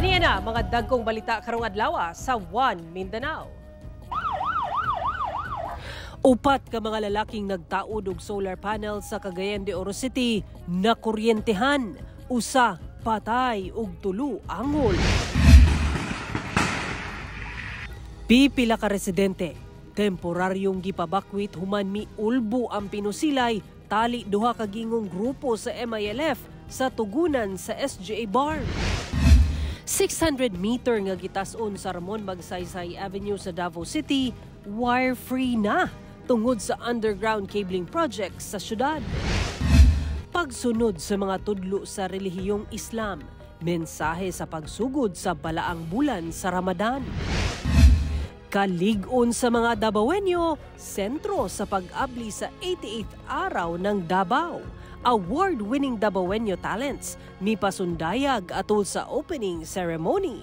Kaniya na mga dagkong balita karong adlaw sa One Mindanao. Upat ka mga lalaking nagtaod og solar panel sa Cagayan de Oro City nakuryentehan. Usa patay ug tulo angol. Pipila ka residente, temporaryong gipabakwit human miulbo ang pinusilay tali duha ka gingong grupo sa MILF sa tugunan sa SGA Bar. 600 meter nga gitas-on sa Ramon Magsaysay Avenue sa Davao City, wire-free na tungod sa underground cabling project sa syudad. Pagsunod sa mga tudlo sa relihiyong Islam, mensahe sa pagsugod sa balaang bulan sa Ramadan. Kalig-on sa mga Dabawenyo, sentro sa pag-abli sa 88th Araw ng Davao. Award-winning Dabawenyo talents, mipasundayag atol sa opening ceremony.